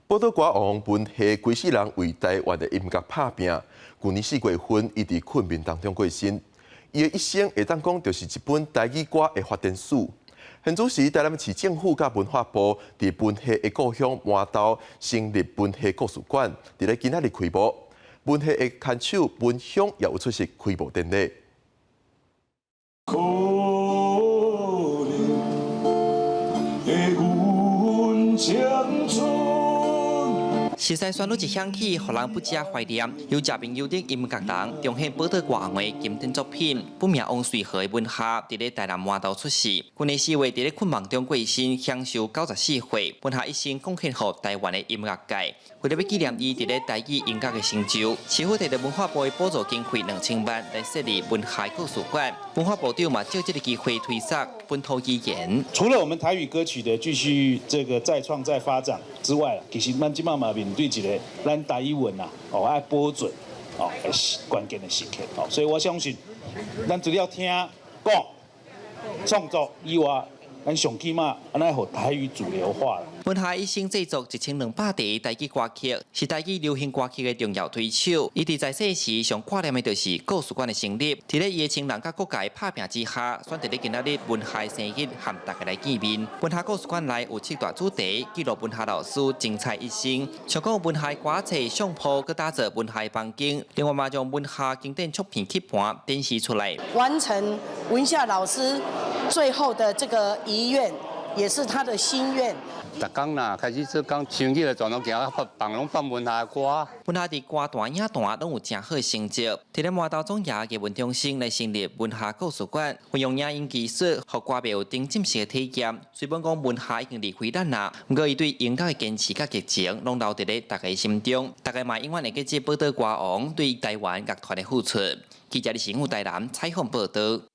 寶島歌王文夏規世人為台灣的音樂拍拚。舊年4月份，伊佇困眠當中過身。伊的一生會當講就是一本台語歌的發展史。現此時，台南市政府佮文化部佇文夏的故鄉麻豆成立文夏故事館，佇咧今仔日開幕。文夏的牽手文香也有出席開幕典禮。可憐的阮青春。時代旋律一響起，予人不禁懷念。由食朋友的音樂人重現寶島歌王的經典作品，本名王瑞和的文夏，佇咧台南麻豆出世。舊年4月佇咧困夢中過身，享壽94歲。文夏一生貢獻予台灣的音樂界。為了欲紀念伊佇咧台語音樂的成就，市府提著文化部的補助經費2000萬來設立文夏故事館。文化部長嘛藉這個機會推捒本土語言。除了我們台語歌曲的繼續這個再創再發展之外，其實咱這擺嘛面對一個咱台語文啊，哦愛保存哦，是關鍵的時刻哦，所以我相信，咱除了聽講創作以外，咱上起碼按呢予台語主流化。文夏一生製作1200支台語歌曲，是台語流行歌曲的重要推手。伊佇在世時上掛念的就是故事館的成立。佇咧伊的親人佮各界拍拚之下，選擇咧今仔日文夏生日和大家來見面。文夏故事館內有七大主題，記錄文夏老師精彩一生，像講文夏歌冊、相簿，閣打造文夏房間。另外嘛，將文夏經典唱片曲盤展示出來，完成文夏老師最後的這個遺願，也是他的心願。逐工啦，開始做工，想起來全攏行放放攏放文夏歌。文夏佇歌壇、影壇攏有誠好的成績。佇咧麻豆總爺藝文中心來成立文夏故事館，運用影音技術，予歌迷有沉浸式的體驗。雖罔講文夏已經離開咱啦，毋過伊對音樂的堅持佮熱情，攏留佇咧大家心中。大家嘛永遠會記得寶島歌王對台灣樂團的付出。記者李新武台南採訪報導。